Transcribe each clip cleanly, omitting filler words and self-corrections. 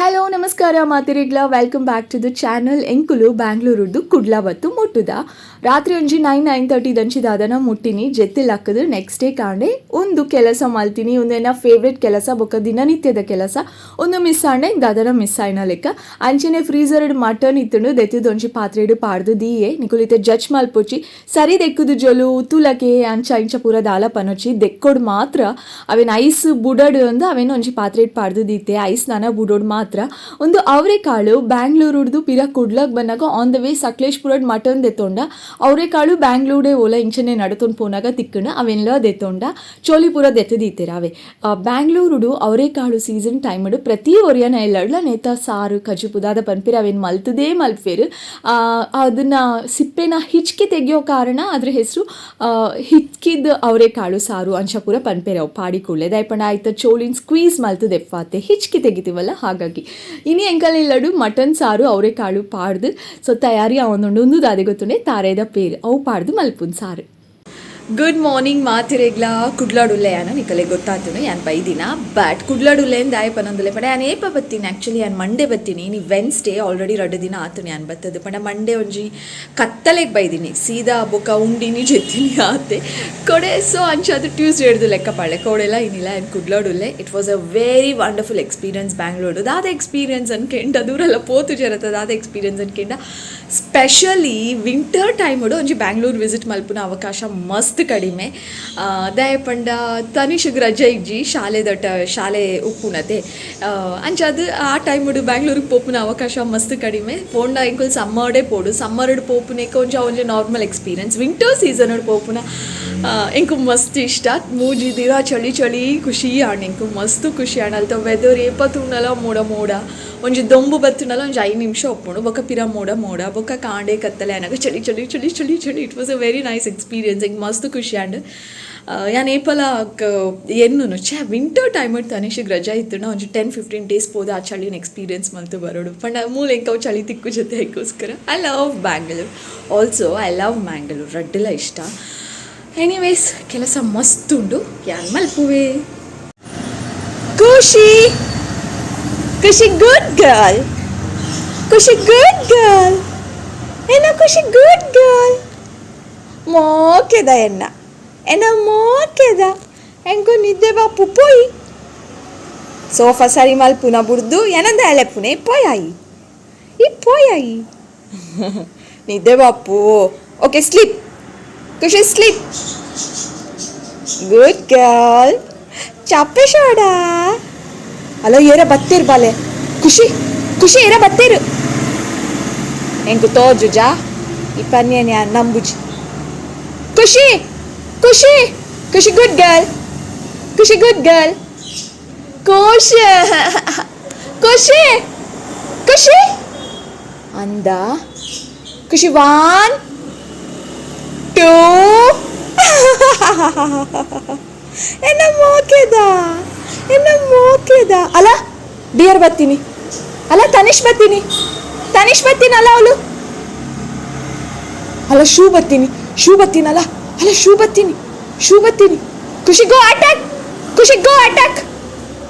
Hello, ನಮಸ್ಕಾರ ಮಾತೆರೆಗ್ಲ. Welcome back to the channel. ಎಂಕುಲು ಬ್ಯಾಂಗ್ಳೂರುಡ್ದು ಕುಡ್ಲ ಬತ್ತು ಮುಟ್ಟುದ. ರಾತ್ರಿ ಒಂಜಿ 9, 9:30 ದಂಚಿ ದಾದನ ಮುಟ್ಟಿನಿ. ಜೆತ್ತಿಲಕ್ಕದು ನೆಕ್ಸ್ಟ್ ಡೇ ಕಾಂಡೆ ಒಂದು ಕೆಲಸ ಮಲ್ತೀನಿ. ಒಂದು ಎನ್ನ ಫೇವ್ರೆಟ್ ಕೆಲಸ ಬೊಕ್ಕ ದಿನನಿತ್ಯದ ಕೆಲಸ. ಒಂದು ಮಿಸ್ ಆಂಡೆ ದಾದನ ಮಿಸ್ ಆಯ್ನ ಲೆಕ್ಕ. ಅಂಚನೆ ಫ್ರೀಸರ್ ಮಟನ್ ಇತ್ತುಂಡು, ದೆತ್ತದ ಒಂಜಿ ಪಾತ್ರೆಡ್ ಪಾಡ್ದು ದೀಯೆ. ನಿಕುಲಿತೆ ಜಡ್ಜ್ ಮಲ್ಪೊಚ್ಚಿ, ಸರಿ ದೆಕ್ಕುದು ಜೊಲು ತುಲಕೆ ಅಂಚ ಇಂಚ ಪೂರ ದಾಲ ಪನೊಚ್ಚಿ. ದೆಕ್ಕೊಡು ಮಾತ್ರ ಅವೇನು ಐಸ್ ಬುಡಡ್ ಅಂದು ಅವೇನು ಒಂಜಿ ಪಾತ್ರೆಡ್ ಪಾಡ್ದು ದೀತೆ. ಐಸ್ ನಾನ ಬುಡೋಡ್ ಮಾತ್ರ. ಒಂದು ಅವರೆಕಾಳು. ಬ್ಯಾಂಗ್ಳೂರುಡ್ದು ಪಿರ ಕುಡ್ಲಕ್ ಬಂದಾಗ ಆನ್ the way ಸಕಲೇಶ್ಪುರಡ್ ಮಟನ್ ದೆತ್ತೊಂಡ. ಅವರೆಕಾಳು ಬ್ಯಾಂಗ್ಳೂಡೆ ಓಲ ಇಂಚನೆ ನಡತೊಂದು ಪೋನಾಗ ತಿಕ್ಕಣ, ಅವೆಲ್ಲ ದೆತ್ತೊಂಡ. ಚೋಲಿ ಪೂರ ದೆತ್ತದೀತೆರ್ ಅವೆ. ಬ್ಯಾಂಗ್ಳೂರುಡು ಅವರೆಕಾಳು ಸೀಸನ್ ಟೈಮ್ಡು ಪ್ರತಿ ಒರಿಯನ ಎಲ್ಲಡ್ಲ ನೇತ ಸಾರು ಕಜಿಪು ದಾದ ಪನ್ಪೇರು, ಅವೇನು ಮಲ್ತದೇ ಮಲ್ಪೇರು. ಅದನ್ನ ಸಿಪ್ಪೆನ ಹಿಚ್ಕಿ ತೆಗಿಯೋ ಕಾರಣ ಅದ್ರ ಹೆಸರು ಹಿಚ್ಕಿದ ಅವರೆಕಾಳು ಸಾರು ಅಂಚ ಪೂರ ಪನ್ಪೇರು. ಅವು ಪಾಡಿ ಕೂಡ್ಲೆ ದಾಯೆ ಆಯ್ತ ಚೋಳಿನ ಸ್ಕ್ವೀಸ್ ಮಲ್ತು ದೆಪ್ಪಾತೆ, ಹಿಚ್ಕಿ ತೆಗಿತೀವಲ್ಲ, ಹಾಗಾಗಿ. ಇನಿ ಎಂಕಲ್ ಮಟನ್ ಸಾರು ಅವರೆಕಾಳು ಪಾಡ್ದು ಸೊ ತಯಾರಿ ಆವೊಂದುಂಡು. ಒಂದು ದಾದೆ ಗೊತ್ತುಂಡೆ? ತಾರೇದ ಪೇರು, ಅವು ಪಾಡ್ದು ಮಲ್ಪುನ್ ಸಾರು. Good morning ಮಾತೆರೆಗ್ಲ. ಕುಡ್ಲಾಡುಲ್ಲೆ ಯಾನ, ನಿಕಲೆ ಗೊತ್ತಾತುಂಡು ಯಾನ್ ಬೈದಿನ. ಬಟ್ ಕುಡ್ಲಾಡುಲ್ಲೆ ದಾಯ ಪನೊಂದುಲ್ಲೆ ಪಂಡ, ಯಾನ್ ಏಪ ಬತ್ತೀನಿ? ಆ್ಯಕ್ಚುಲಿ ಯಾನ್ ಮಂಡೇ ಬತ್ತೀನಿ. ನೀ ವೆನ್ಸ್ಡೇ. ಆಲ್ರೆಡಿ 2 ದಿನ ಆತುಂಡು ಯಾನ್ ಬತ್ತದು. ಪಂಡ ಮಂಡೇ ಒಂಜಿ ಕತ್ತಲೆಗ್ ಬೈದಿನಿ ಸೀದಾ. ಬೊಕ್ಕ ಉಂಡಿನಿ, ಜೆತ್ತಿನಿ, ಆತೆ ಕೊಡೆ. ಸೊ ಅಂಚಾದ್ ಟ್ಯೂಸ್ಡೇ ಹಿಡ್ದು ಲೆಕ್ಕ ಪಾಳೆ. ಕೋಡೆಲ ಇನ್ನಿಲ್ಲ ಯಾನ್ ಕುಡ್ಲಾಡುಲ್ಲೆ. It was a very wonderful experience. Bangalore ದಾದ ಎಕ್ಸ್ಪೀರಿಯನ್ಸ್ ಅನ್ಕೆಂಡ, ದೂರೆಲ್ಲ ಪೋತು ಜರತ ದಾದ ಎಕ್ಸ್ಪೀರಿಯನ್ಸ್ ಅನ್ಕೆಂಡ, ಸ್ಪೆಷಲಿ ವಿಂಟರ್ ಟೈಮುಡು ಒಂಜಿ ಬ್ಯಾಂಗ್ಳೂರ್ ವಿಸಿಟ್ ಮಲ್ಪುನ ಅವಕಾಶ ಮಸ್ತ್ ಕಡಿಮೆ. ದಾಯೆ ಪಂಡ ತನಿಷಗ್ ರಜೆ ಇಜ್ಜಿ, ಶಾಲೆ ದಟ್ಟ ಶಾಲೆ ಉಪ್ಪುನತೆ. ಅಂಚಾದ್ ಆ ಟೈಮುಡು ಬ್ಯಾಂಗ್ಳೂರಿಗೆ ಪೋಪುನ ಅವಕಾಶ ಮಸ್ತ್ ಕಡಿಮೆ. ಪೋಂಡ ಎಂಕುಲು ಸಮ್ಮರ್ಡೇ ಪೋಡು. ಸಮ್ಮರ್ಡ್ ಪೋಪುನೆಕ್ ಒಂಜಿ ಒಂಜಿ ನಾರ್ಮಲ್ ಎಕ್ಸ್ಪೀರಿಯನ್ಸ್. ವಿಂಟರ್ ಸೀಸನ್ ಪೋಪುನ ಎಂಕು ಮಸ್ತ್ ಇಷ್ಟ. ಮೂಜಿ ದಿನ ಚಳಿ ಚಳಿ ಖುಷಿ ಆಂಡ್ ಎಂಕು, ಮಸ್ತ್ ಖುಷಿ ಆಂಡ್. ಅಲ್ತ ವೆದರ್ ಏಪ ತೂಂಡಲ ಮೋಡ ಮೋಡ. ಒಂಜಿ ದೊಂಬು ಬತ್ತುಂಡಲ ಒಂಜಿ 5 ನಿಮಿಷ ಉಪ್ಪುಂಡು, ಬೊಕ್ಕ ಪಿರ ಮೋಡ ಮೋಡ. ಬೊಕ್ಕ ಕಾಂಡೆ ಕತ್ತಲೆ ಆನಗ ಚಳಿ ಚಳಿ ಚಳಿ ಚಳಿ ಚಳಿ. It was a very nice experience. ಎಂಕ್ ಮಸ್ತ್ ಖುಷಿ ಆಂಡ್. ಯಾನ್ ಏಪಲ ಎನ್ನುನು, ಛೇ, ವಿಂಟರ್ ಟೈಮ್ ತನಿಷಿಗೆ ರಜಾ ಇತ್ತುಂಡ ಒಂಜಿ 10-15 ಡೇಸ್ ಪೋದು ಆ ಚಳಿನ ಎಕ್ಸ್ಪೀರಿಯನ್ಸ್ ಮಲ್ತು ಬರೋಡು. ಪಂಡ ಮೂಲ ಎಂಕ್ ಅವು ಚಳಿ ತಿಕ್ಕು ಜೊತೆ ಅದಕ್ಕೋಸ್ಕರ. I love Bangalore also, I love Mangalore, ರಡ್ಡುಲ ಇಷ್ಟ. ಎನಿವೇಸ್, ಕೆಲಸ ಮಸ್ತ್ ಉಂಡು, ಯಾನ್ ಮಲ್ಪುವೆ. ಖುಷಿ, ಖುಷಿ, ಗುಡ್ ಗರ್ಲ್. ಖುಷಿ, ಗುಡ್ ಗರ್ಲ್. ಏನ ಖುಷಿ, ಗುಡ್ ಗರ್ಲ್. ಮೋಕೆದ ಎನ್ನ ಎನ್ನ ಮೋಕೆದ. ಎಂಕು ನಿದ್ದೆ ಬಾಪು. ಪೋಯಿ, ಸೋಫಾ ಸರಿ ಮಲ್ಪುನ ಬುಡ್ದು ಏನಂದ ಎಲೆಪ್ಪುನೆ. ಪೋಯಾಯಿ, ಈ ಪೋಯಾಯಿ. ನಿದ್ದೆ ಬಾಪು. ಓಕೆ, ಸ್ಲೀಪ್ ಖುಷಿ, ಸ್ಲೀಪ್. Good girl. ಚಾಪೆ ಶೋಡ ಅಲ್ಲ. ಏರ ಬತ್ತೀರ್ ಬಾಲೆ. ಖುಷಿ, ಖುಷಿ, ಏರ ಬತ್ತೀರು. ಎಂಕು ತೋಜುಜಾ? ಈ ಪನ್ಯನ್ಯ ನಂಬುಜಿ. ಖುಷಿ, ಖುಷಿ, ಖುಷಿ, ಗುಡ್ ಗರ್ಲ್. ಖುಷಿ, ಗುಡ್ ಗರ್ಲ್. ಖುಷಿ, ಖುಷಿ, ಖುಷಿ ಅಂದ. ಖುಷಿ, ಒನ್, ಟೂ. ಎನ್ನ ಮೋಕೆದ, ಎನ್ನ ಮೋಕೆದ. ಅಲ್ಲ, ಡಿಯರ್ ಬರ್ತೀನಿ. ಅಲ್ಲ, ತನಿಷ್ ಬರ್ತೀನಿ, ತನಿಷ್ ಬರ್ತೀನಲ್ಲ ಅವಳು. ಅಲ್ಲ, ಶೂ ಬರ್ತೀನಿ, ಶೂ ಬರ್ತೀನಲ್ಲ. ಅಲ್ಲ, ಶೂ ಬರ್ತೀನಿ, ಶೂ ಬರ್ತೀನಿ. ಖುಷಿ, ಗೋ ಅಟ್ಯಾಕ್. ಖುಷಿ, ಗೋ ಅಟ್ಯಾಕ್.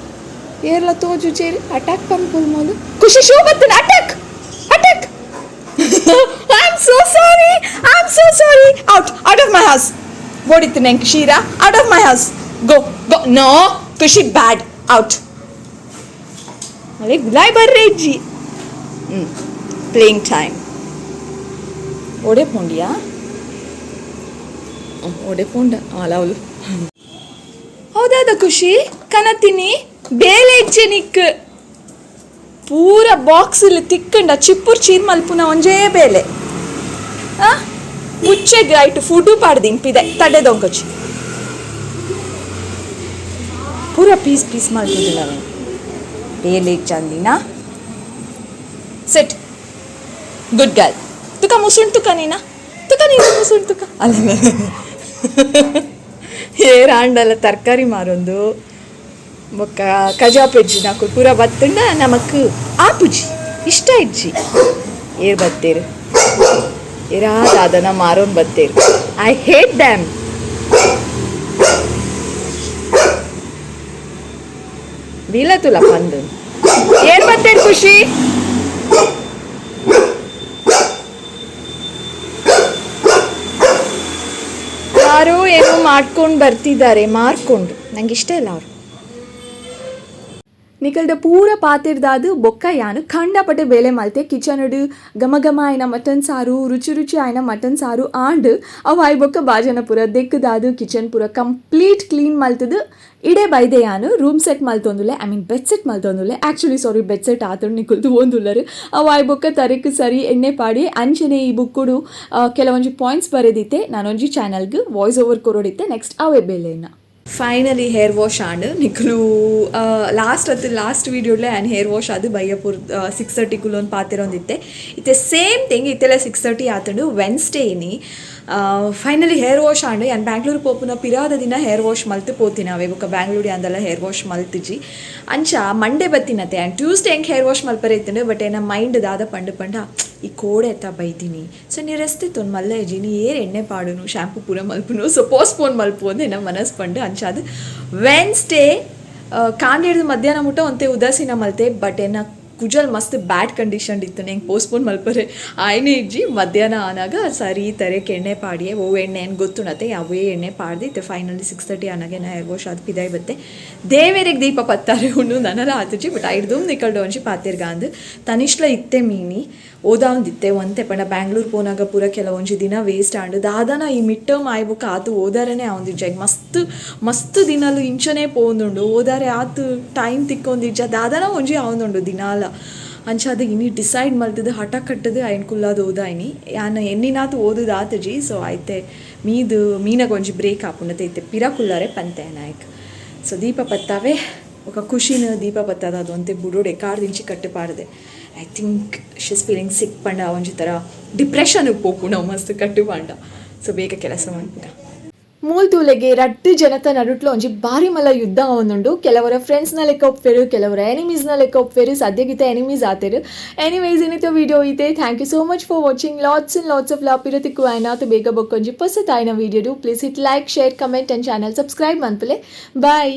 ಏರ್ಲ ತೋಜು ಚೇರಿ ಅಟ್ಯಾಕ್ ಪನ್ಪುಲ್ ಮೋಲು. ಖುಷಿ, ಶೂ ಬರ್ತೀನಿ, attack, attack. I am so sorry, I am so sorry. Out, out of my house. ಬೋಡಿತ್ತು ನೆಂಕ್ sheera. Out of my house, go, go. No Khushi, bad, out. ಅದೇ ಗುಲಾಯ್ ಬರ್ರೆ ಇಜ್ಜಿ. ಹ್ಞೂ, playing time. ಓಡೆ ಪೋಂಡಿಯಾ? ಓಡೆ ಪೋಂಡ ಅಲ್ಲ ಅವಳು. ಹೌದಾದ ಖುಷಿ ಕನತೀನಿ. ಬೇಲೆ ಇಜ್ಜೆ ನಿಕ್. ಪೂರ ಬಾಕ್ಸ್ ತಿಕ್ಕಂಡ ಚಿಪ್ಪುರ್ ಚೀರ್ ಮಲ್ಪುನ ಒಂಜೇ ಬೇಲೆ. ಆ ಮುಚ್ಚೆಗ್ ರೈಟ್ ಫುಡ್ ಪಾಡ್ದಿಂಪಿದೆ ತಡೆದೊಂಕೊಚಿ. ಪೂರ ಪೀಸ್ ಪೀಸ್ ಮಲ್ತುದಿಲ್ಲ. ಬೇಲೆ ಚಂದಿನ. ಸಿಟ್, ಗುಡ್ ಗರ್ಲ್. ತುಕ ಮುಸುಣ್ ತುಕ ನೀನ, ತುಕ ನೀನು ಮುಸುಣ್ ತುಕ. ಅಲ್ಲ, ಏರಾಂಡಲ ತರಕಾರಿ ಮಾರೊಂದು. ಬೊಕ್ಕ ಕಜಾಪೆಜ್ಜಿ ನಾಕು ಪೂರ ಬತ್ತುಂಡ ನಮಕ್ ಆಪುಜಿ, ಇಷ್ಟ ಇಜ್ಜಿ. ಏರ್ ಬತ್ತೇರು? ಏರಾ ದಾದನ ಮಾರೋನ್ ಬತ್ತೇರು. I hate them. ಬೀಲತುಲ ಪಂದು. ಏರ್ ಬತ್ತೇರು? ಖುಷಿ. ಯಾರೋ ಏನೋ ಮಾಡ್ಕೊಂಡು ಬರ್ತಿದ್ದಾರೆ ಮಾರ್ಕೊಂಡು. ನಂಗೆ ಇಷ್ಟ ಇಲ್ಲ ಅವರು. ನಿಕಲ್ದ ಪೂರ ಪಾತಿರ್ದಾದು ಬೊಕ್ಕ ಯಾನು ಖಂಡಪಟ್ಟೆ ಬೇಲೆ ಮಲ್ತೆ. ಕಿಚನುಡು ಘಮ ಘಮ ಆಯ್ನ ಮಟನ್ ಸಾರು, ರುಚಿ ರುಚಿ ಆಯ್ನ ಮಟನ್ ಸಾರು ಆಂಡ್. ಅವು ಆಯ್ ಬೊಕ್ಕ ಬಾಜನ ಪೂರ ದೆಕ್ಕದಾದು, ಕಿಚನ್ ಪೂರ ಕಂಪ್ಲೀಟ್ ಕ್ಲೀನ್ ಮಲ್ತದು. ಇಡೆ ಬೈದೆ ಯಾನು ರೂಮ್ ಸೆಟ್ ಮಲ್ತೊಂದುಲ್ಲೆ, I mean bed set ಮಲ್ತೊಂದುಲ್ಲೆ. ಆ್ಯಕ್ಚುಲಿ ಸಾರಿ, ಬೆಡ್ ಸೆಟ್ ಆತುಂಡು, ನಿಕುಲು ತೂವೊಂದುಲ್ಲರು. ಅವು ಆಯ್ ಬೊಕ್ಕ ತರೆಕ್ ಸರಿ ಎಣ್ಣೆ ಪಾಡಿ, ಅಂಚನೆ ಈ ಬುಕ್ಕುಡು ಕೆಲವೊಂಜಿ ಪಾಯಿಂಟ್ಸ್ ಬರೆದಿತ್ತೆ. ನಾನೊಂಜಿ ಚಾನಲ್ಗೆ ವಾಯ್ಸ್ ಓವರ್ ಕೊರೊಡಿತ್ತೆ. ನೆಕ್ಸ್ಟ್ ಅವೇ ಬೇಲೆನ. ಫೈನಲಿ ಹೇರ್ ವಾಶ್ ಆಂಡ್. ನಿಕುಲು ಲಾಸ್ಟ್ ಅತ್ತು ಲಾಸ್ಟ್ ವೀಡಿಯೋಡ್ಲೆ ಆ್ಯಂಡ್ ಹೇರ್ ವಾಶ್ ಅದು ಬಯ್ಯಪುರ್ 6:30 ಕುಲೊಂದು ಪಾತಿರೊಂದಿತ್ತೆ. ಇತ್ತೆ ಸೇಮ್ ಥಿಂಗ್, ಇತ್ತೆಲ್ಲ 6:30 ಆತುಂಡು. ವೆನ್ಸ್ಡೇ ಇನಿ. ಫೈನಲಿ ಹೇರ್ ವಾಶ್ ಆಂಡ್. ಯಾನ್ ಬ್ಯಾಂಗ್ಳೂರ್ ಪೋಪುನ ಪಿರಾದ ದಿನ ಹೇರ್ ವಾಶ್ ಮಲ್ತು ಪೋತಿನ. ಅವೇ ಬೊಕ್ಕ ಬ್ಯಾಂಗ್ಳೂರ್ ಅಂದಲ್ಲ ಹೇರ್ ವಾಶ್ ಮಲ್ತಿಜಿ. ಅಂಚ ಮಂಡೇ ಬತ್ತಿನತೆ. ಆ್ಯಂಡ್ ಟ್ಯೂಸ್ಡೇ ಎಂಕ್ ಹೇರ್ ವಾಶ್ ಮಲ್ಪರೆ ಇತ್ತುಂಡು. ಬಟ್ ಏನ ಮೈಂಡ್ ದಾದ ಪಂಡು ಪಂಡ, ಈ ಕೋಡೆ ಎತ್ತ ಬೈದಿನಿ, ಸೊ ನೀ ರೆಸ್ಟ್ ತೊಂದು ಮಲ್ಲ ಇಜ್ಜಿ, ನೀ ಏರ್ ಎಣ್ಣೆ ಪಾಡುನು, ಶಾಂಪು ಪೂರ ಮಲ್ಪುನು, ಸೊ ಪೋಸ್ಟ್ಪೋನ್ ಮಲ್ಪು ಅಂದ್ ಎನ್ನ ಮನಸ್ ಪಂಡು. ಅಂಚಾದ್ ವೆನ್ಸ್ಡೇ ಕಾಂಡೆ ಮಧ್ಯಾಹ್ನ ಮುಟ್ಟ ಒಂತೆ ಉದಾಸೀನ ಮಲ್ತೆ. ಬಟ್ ಎನ್ನ ಕುಜಲ್ ಮಸ್ತ್ ಬ್ಯಾಡ್ ಕಂಡೀಷನ್ ಇತ್ತು, ಎಂಕ್ ಪೋಸ್ಟ್ಪೋನ್ ಮಲ್ಪರೆ ಆಯ್ನೆ ಇಜ್ಜಿ. ಮಧ್ಯಾಹ್ನ ಆನಾಗ ಸರಿ ತರೆಕ್ ಎಣ್ಣೆ ಪಾಡಿಯೆ. ಓ ಎಣ್ಣೆ ಏನು ಗೊತ್ತುಣತೆ, ಅವೇ ಎಣ್ಣೆ ಪಾಡ್ದು ಇತ್ತೆ ಫೈನಲಿ 6:30 ಆನಾಗ ಎನ್ನ ಹೇರ್ ವಾಶ್ ಆದ್ ಪಿದಾಯಿ ಬತ್ತೆ. ದೇವೆರೆಗ್ ದೀಪ ಪತ್ತಾರೆ ಉಂಡು, ನನಲ ಆತುಜಿ. ಬಟ್ ಐಡ್ದುಮ್ ನಿಕಲ್ಡ ಒಂಜಿ ಪಾತೆರ್ಗಾಂದ್. ತನಿಷ್ಲ ಇತ್ತೆ ಮೀನಿ ಓದಾವಂದಿತ್ತೆ ಒಂತೆ ಪಂಡ ಬ್ಯಾಂಗ್ಳೂರ್ ಪೋನಾಗ ಪೂರ ಕೆಲವೊಂಜಿ ದಿನ ವೇಸ್ಟ್ ಆಂಡ್. ದಾದನ ಈ ಮಿಡ್ ಟರ್ಮ್ ಆಯ್ ಬೊಕ್ಕ ಆತು ಓದಾರನೇ ಆವೊಂದಿಜ್ಜ. ಮಸ್ತ್ ಮಸ್ತ್ ದಿನಲು ಇಂಚನೇ ಪೋವೊಂದುಂಡು. ಓದಾರೆ ಆತು ಟೈಮ್ ತಿಕ್ಕೊಂದಿಜ್ಜ, ದಾದನ ಒಂಜಿ ಆವೊಂದುಂಡು ದಿನಾಲ. ಅಂಚಾದ್ ಇನಿ ಡಿಸೈಡ್ ಮಲ್ತುದು, ಹಠ ಕಟ್ಟುದು ಐನ್ ಕುಲ್ಲಾದ್ ಓದಾಯಿನಿ. ಯಾನ್ ಎನ್ನಿನಾತ್ ಓದುದು ಆತುಜಿ. ಸೊ ಐತೆ ಮೀದು ಮೀನಗ ಒಂಜಿ ಬ್ರೇಕ್ ಆಪುಂಡತೆ, ಇತ್ತೆ ಪಿರ ಕುಲ್ಲಾರೆ ಪಂತೆ ನಾಯಕ್. ಸೊ ದೀಪ ಪತ್ತಾವೆ. ఒక ಖುಷಿನ ದೀಪ ಪತ್ತಾದ. ಅದು ಒಂತೆ ಬುಡೋಡೆ ಕಾರ್ದಿಂಚಿ ಕಟ್ಟು ಪಾಡ್ದೆ. I think she's feeling sick ಪಂಡ ಒಂಜಿ ಥರ ಡಿಪ್ರೆಷನ್ ಪೋಪುಂಡು ಮಸ್ತ್ ಕಟ್ಟು ಪಂಡ. ಸೊ ಬೇಗ ಕೆಲಸ ಮನ್ಪುಗ. ಮೂಲ್ ತೂಲೆಗೆ ರಡ್ಡ್ ಜನತ ನಡುಟ್ಲ ಒಂಜಿ ಬಾರಿ ಮಲ್ಲ ಯುದ್ಧ ಆವೊಂದುಂಡು. ಕೆಲವರ ಫ್ರೆಂಡ್ಸ್ನ ಲೆಕ್ಕ ಒಪ್ಪೇರು, ಕೆಲವರ ಎನಿಮೀಸ್ನ ಲೆಕ್ಕ ಒಪ್ಪೇರು. ಸದ್ಯಗಿತ ಎನಿಮೀಸ್ ಆತೆರು. ಎನಿವೇಸ್, ಇನ್ನಿತ ವಿಡಿಯೋ ಇದೆ. Thank you so much for watching. Lots and lots of love. ಪಿರ ಆಯ್ನಾತು ಬೇಗ ಬೊಕ್ಕೊಂಜಿ ಪೊಸತಾಯಿನ video. Please hit like, share, comment and channel subscribe ಮನ್ಪುಲೆ. Bye.